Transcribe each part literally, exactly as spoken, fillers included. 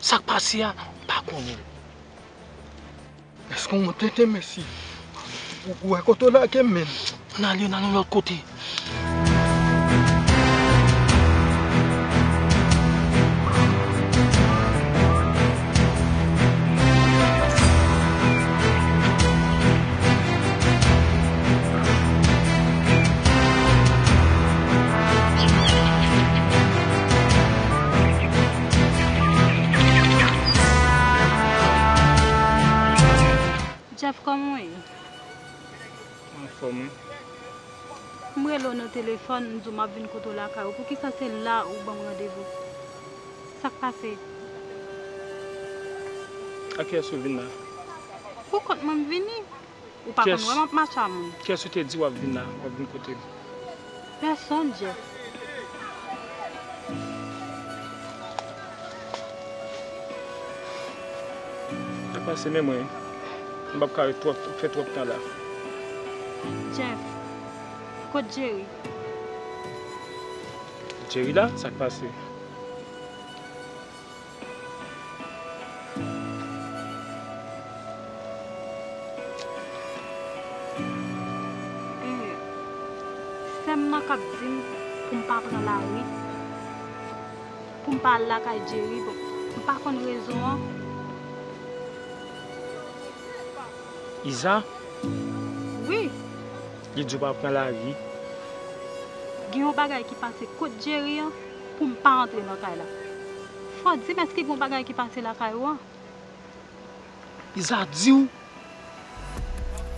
Sa k pase a, m pa konnen. Èske w wont tenten, mèsi? Ou, ou wè kote w lage m, menm? Ann ale, ann ale yon lòt kote. Jeff, kòman w ye? Anfòm, wi. M rele w nan telefòn, m di w m ap vin kote w lakay ou. Poukisa se la ou ban m randevou? Sa k pase? Ak kiyès ou vin la? Pou kont mwen m vini. Ou pa konn wè m ap mache a moun. Kiyès ou te di w ap vin la, w ap vin kote m? Pèsonn, Jeff. Sa pase men mwen, m p ap ka ret twòp, fè twòp tan la. Jeff, kot Jerry? Jerry la? Sa k pase? Eh, sè m nan k ap di m pou m pa pran lari, pou m pa al lakay Jerry. Bon, m pa konn rezon an. Iza? Wi. Li di w pa pran lari. Gen yon bagay ki pase kot Jerry an pou m pa antre nan kay la. Fò w di m èske gen yon bagay ki pase lakay ou an? Iza di w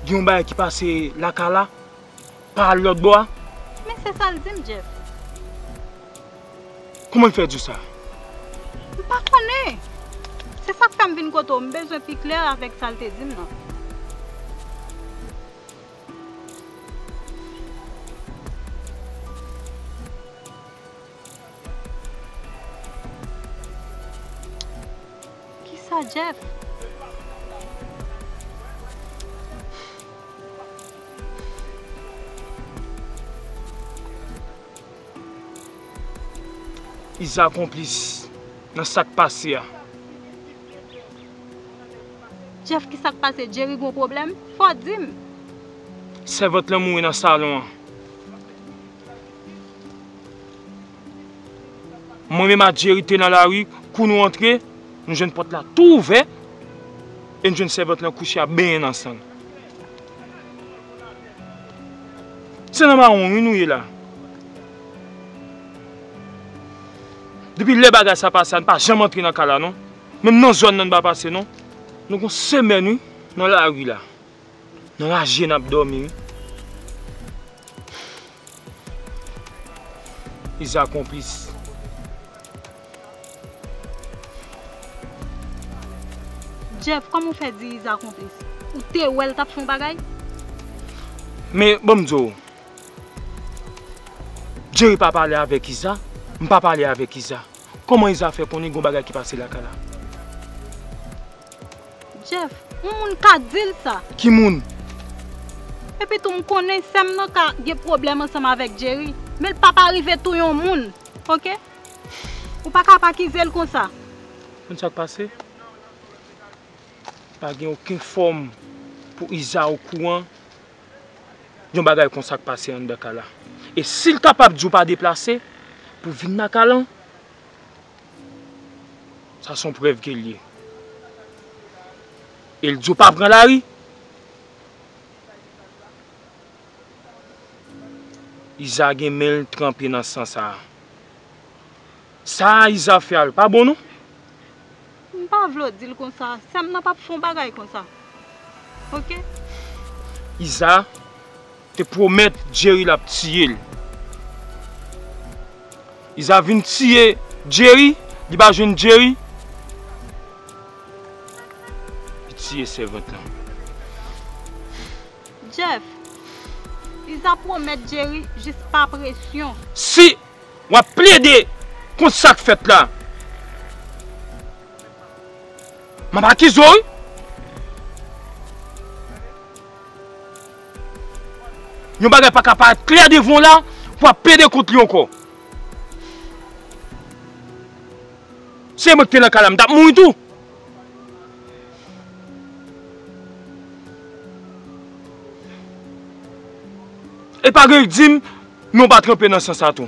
gen yon bagay ki pase lakay la, pa al lòt bò a? Men se sa l di m, Jeff. Kòman l fè di w sa? M pa konnen. Se sa k fè m vin kote w. M bezwen pi klè avèk sa l te di m nan. Kisa, Jeff? Iza konplis nan sa k pase a. Jeff, kisa k pase? Jerry gon pwoblèm? Fò w di m. Sèvant lan mouri nan salon an. Mwen menm ak Jerry te nan lari, kou nou antre, nou jwenn pòt la tou ouvè, e n jwenn sèvant lan kouche ap benyen nan san l. Se nan mawon wi nou ye la. Depi lè bagay sa pase a, n pa janm antre nan kay la non. Menm nan zòn nan n pa pase non. Nou gon semèn wi, nan lari la. Nan raje n ap dòmi wi. Iza konplis. Jeff, kòman w fè di Iza konplis? Ou te wè l t ap fè yon bagay? Men, ban m di w, Jerry pa pale avèk Iza, m pa pale avèk Iza. Kòman Iza fè konnen gon bagay ki pase lakay la? Jeff, yon moun ka di l sa. Ki moun? Epi tou, m konnen sè m nan ka gen pwoblèm ansanm avèk Jerry, men l p ap arive touye yon moun, oke? Ou pa ka ap akize l konsa. Konn sa k pase? Pa gen okenn fòm pou Iza okouran yon bagay konsa k pase anndan kay la. E si l kapab di w pa deplase pou vin nan kay lan, sa se yon prèv ke l ye. E l di w pa pran lari. Iza gen men l tranpe nan san sa a. Sa a Iza fè a l pa bon non. M pa vle w di l konsa. Sè m nan p ap fè yon bagay konsa. Oke? Iza te pwomèt Jerry l ap tiye l. Iza vin tiye Jerry, li pa jwenn Jerry. Li tiye sèvant lan. Jeff, Iza pwomèt Jerry jis pa presyon. Si w ap plede kont sa k fèt la, m ap akize w wi. Yon bagay pa ka parèt klè devan w la pou w ap plede kont li ankò. Se mwen ki te nan kay la, m t ap mouri tou. E pa gen di m, non pa tranpe nan san sa tou.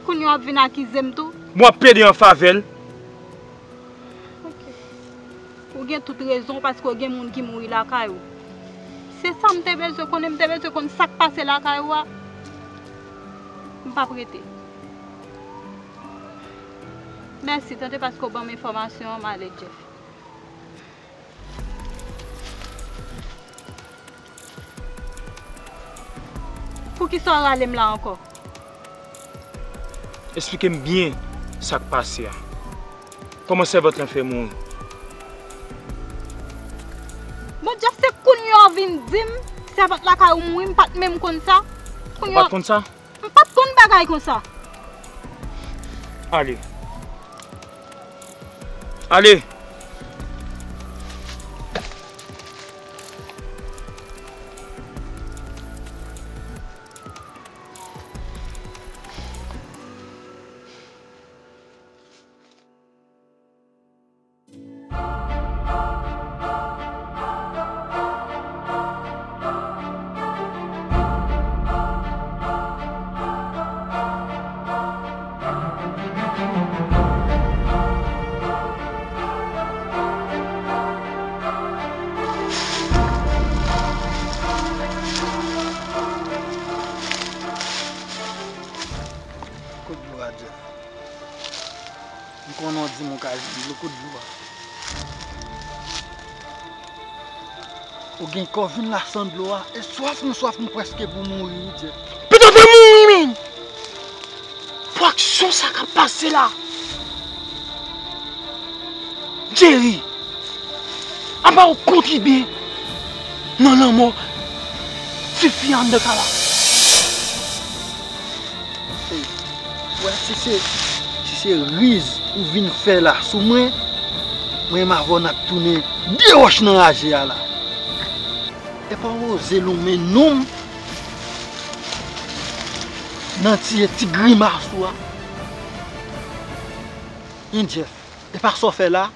Kounye a w ap vin akize m tou? Bon, w ap plede an favè l. Ok. Ou gen tout rezon, paske w gen moun ki mouri lakay ou. Se sa m te bezwen konnen, m te bezwen konn sa k pase lakay ou a. M p ap rete. Mèsi, tande, paske w ban m enfòmasyon an, m ale, Jeff. Poukisa w rale m la ankò? Eksplike m byen sa k pase a. Kòman sèvant lan fè mouri? Bondye, se kounye a w vin di m sèvant lakay ou mouri, m pa t menm konn sa. Ou pa t konn sa? M pa t konn bagay konsa. Ale. Ale. Kot dlo a, Jeff? M konnen w di m ou ka jwenn dlo, kot dlo a? Ou gen kè w vin la san dlo a? E swaf m swaf, m prèske pou mouri, wi, Jeff. Pito te mouri, men! Pou aksyon sa k ap pase la! Jerry, apa w kontribye nan lanmò tifi a anndan kay la? Ey, ou wè, si se, si se riz ou vin fè la sou mwen, mwen menm avè w n ap tounen de wòch nan raje a la. Epa w oze lonmen non m nan tiye ti grimas ou a? Hein, Jeff, epa sa w fè la?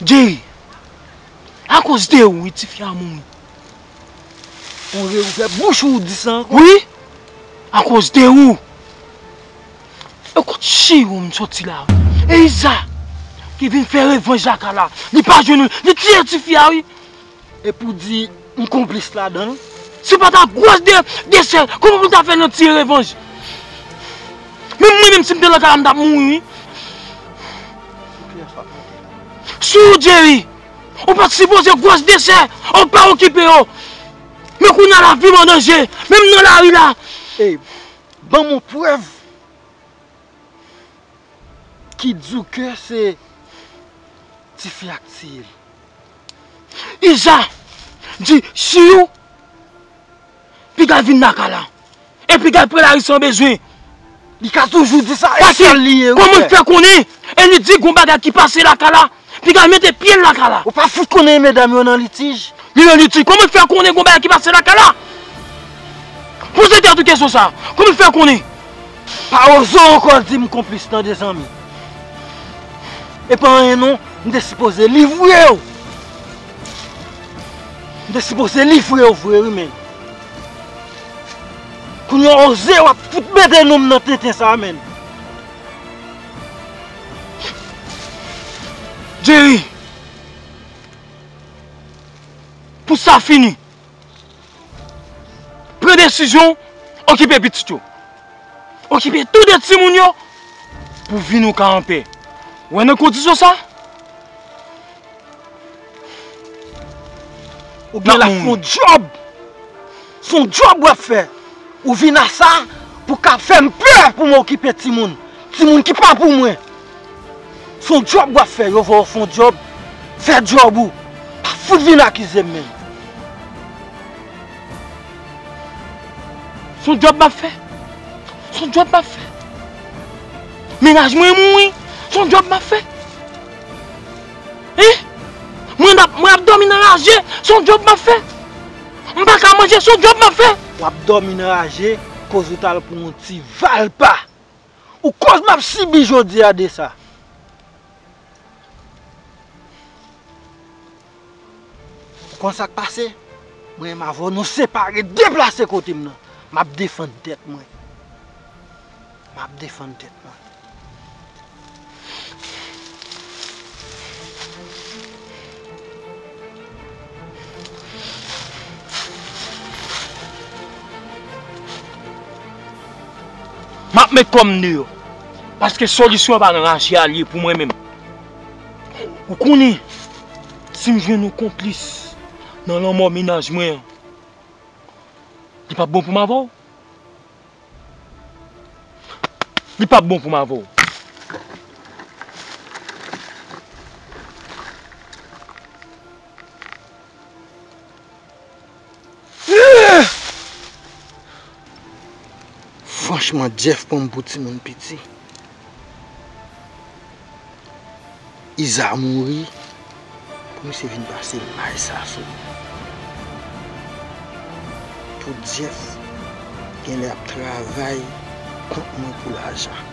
Jerry, akoz de ou, wi, tifi a mouri. Ou reouvè bouch ou, ou di sa ankò? Wi, akoz de ou. E kot chire w m soti la, wi. E Iza, ki vin fè revanj lakay la. Li pa jwenn ou, li tiye tifi a, wi. Epi w di m konplis ladan l? Si pa ta gwòs de, de sè, kòman pou l ta fè nan tiye revanj? Menm mwen menm, si m te lakay la, m t ap mouri, wi. Sou kiyès w ap monte la? Sou ou, Jerry. Ou pa t sipoze gwòs de sè, ou pa okipe yo. Men kounye a lavi m an danje, menm nan lari la. Ey, ban m yon prèv ki di w ke se tifi a k tiye l. Iza di Chiyou piga l vin lakay la. E piga l pre lari san bezwen. Li ka toujou di sa, e sèl li ye, wi, frè. Kòman l fè konnen? E li di gon bagay ki pase lakay la. Piga l mete pye l lakay la. Ou pa fout konnen medam yo nan litij? Li nan litij. Kòman l fè konnen gon bagay ki pase lakay la? Poze tèt ou kesyon sa. Kòman l fè konnen? Pa oze ankò di m konplis, tande, zanmi. E pa anyen non, m te sipoze livre w. M te sipoze livre w vre, wi, men. Kounye a oze w ap fout mete non m nan tenten sa, men. Jerry, pou sa fini, pran desizyon, okipe pitit yo. Okipe tou de timoun yo pou vin ou ka anpè. Ou wè nan kondisyon sa? Ou gen la fè yon djòb. Se yon djòb w ap fè. Ou vin a sa pou ka fè m pè pou m okipe timoun. Timoun ki pa pou mwen. Se yon djòb w ap fè, yo voye w fè yon djòb. Fè djòb ou. Pa fout vin akize m menm. Se yon djòb m ap fè. Se yon djòb m ap fè. Mennaj mwen mouri. Se yon djòb m ap fè. Hein? Mwen ap, mwen ap dòmi nan raje. Se yon djòb m ap fè. M pa ka manje. Se yon djòb m ap fè. W ap dòmi nan raje, koz ou t al pran yon ti valpa. Ou koz m ap sibi jodi a de sa. Ou konn sa k pase? Mwen menm avè w, nou separe, deplase kote m nan. M ap defann tèt mwen. M ap defann tèt mwen. M ap met kò m deyò. Paske solisyon an pa nan rache a l ye pou mwen menm. Ou konnen, si m jwenn yon konplis nan lanmò mennaj mwen an, li p ap bon pou m avè w. Li p ap bon pou m avè w. Franchman, Jeff pran m pou timoun piti. Iza mouri pou misye vin pase may sa sou mwen. Pou Jeff genlè ap travay kont mwen pou lajan.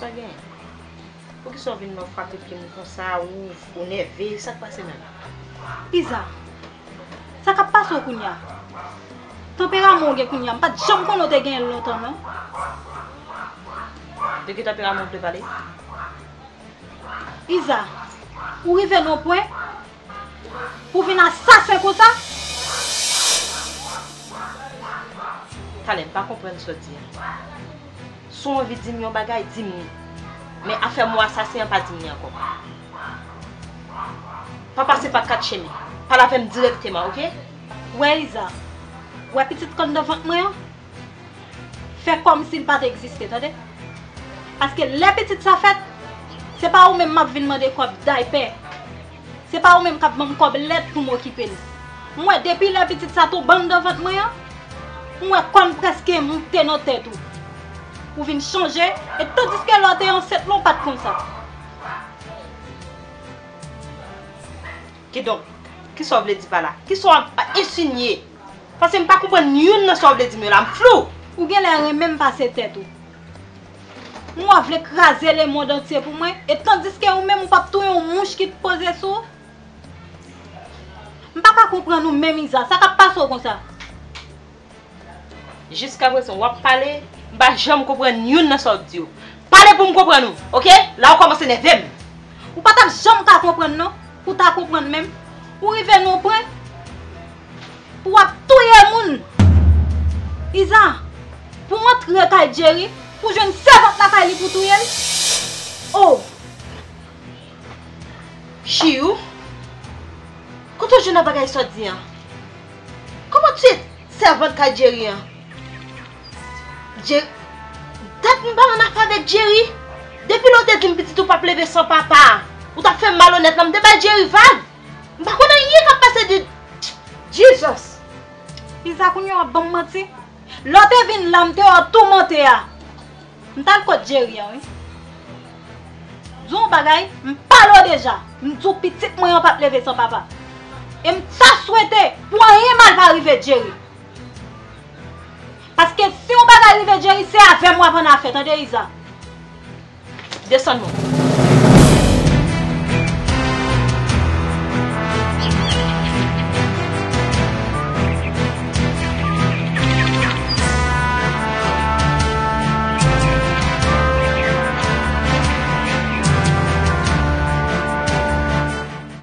Sa gen? Poukisa w vin nan frape pye m konsa? Ou, ou nève? Sa k pase menm? Iza, sa k ap pase w kounye a? Tanperaman w gen kounye a, m pa t janm konnen w te genyen l lontan, non. De ki tanperaman w vle pale? Iza, ou rive nan yon pwen pou w vin asasen konsa? Talè, m pa konprann sa w di a. Si w anvi di m yon bagay, di m li. Men afè mo asasen an, pa di m li ankò. Pa pase pa kat chemen. Pale avè m dirèkteman, oke? Wè Iza, wè pitit k anndan vant mwen an? Fè kòmsi l pa t egziste, tande? Paske lè pitit sa fèt, se pa ou menm m ap vin mande kòb daypè. Se pa ou menm k ap ban m kòb lèt pou m okipe l. M wè depi lè pitit sa tonbe anndan vant mwen an, m wè kò n prèske moute nan tèt ou. Ou vin chanje, e tandiske lè w te ansent lan, w pa t konsa. Kidonk, kisa w vle di pa la? Kisa w ap ensinye? Paske m pa konprann youn nan sa w vle di m yo la, m flou. Ou genlè renmen m pase tèt ou. M wè w vle kraze lemond antye pou mwen, e tandiske ou menm ou p ap touye yon mouch ki t poze sou ou. M pa ka konprann ou menm Iza, sa k ap pase w konsa? Jiskaprezan w ap pale, m pa janm konprann youn nan sa w ap di yo. Pale pou m konprann ou, oke? La w kòmanse nève m. Ou pa t ap janm ka konprann non, pou w ta konprann menm. Ou rive nan yon pwen pou w ap touye moun. Iza, pou w antre kay Jerry, pou w jwenn sèvant lakay li pou w touye l. Oh! Chiyou? Kote w jwenn nan bagay sa w di an? Kòman w touye sèvant kay Jerry an? Jerry, dat m pa annafè avèk Jerry. Depi lè w te di m pitit ou p ap leve san papa, ou t ap fè m malonèt la, m te bay Jerry vag. M pa konn anyen k ap pase de Jesus. Iza, kounye a w ap ban m manti? Lè w te vin la, m te wè w toumante a. M t al kot Jerry an, wi. Di w yon bagay, m pale w deja. M di w pitit mwen an p ap leve san papa. E m ta swete pou anyen mal pa rive Jerry. Paske si yon bagay rive Jerry, se avè m w ap annafè, tande Iza? Desann non.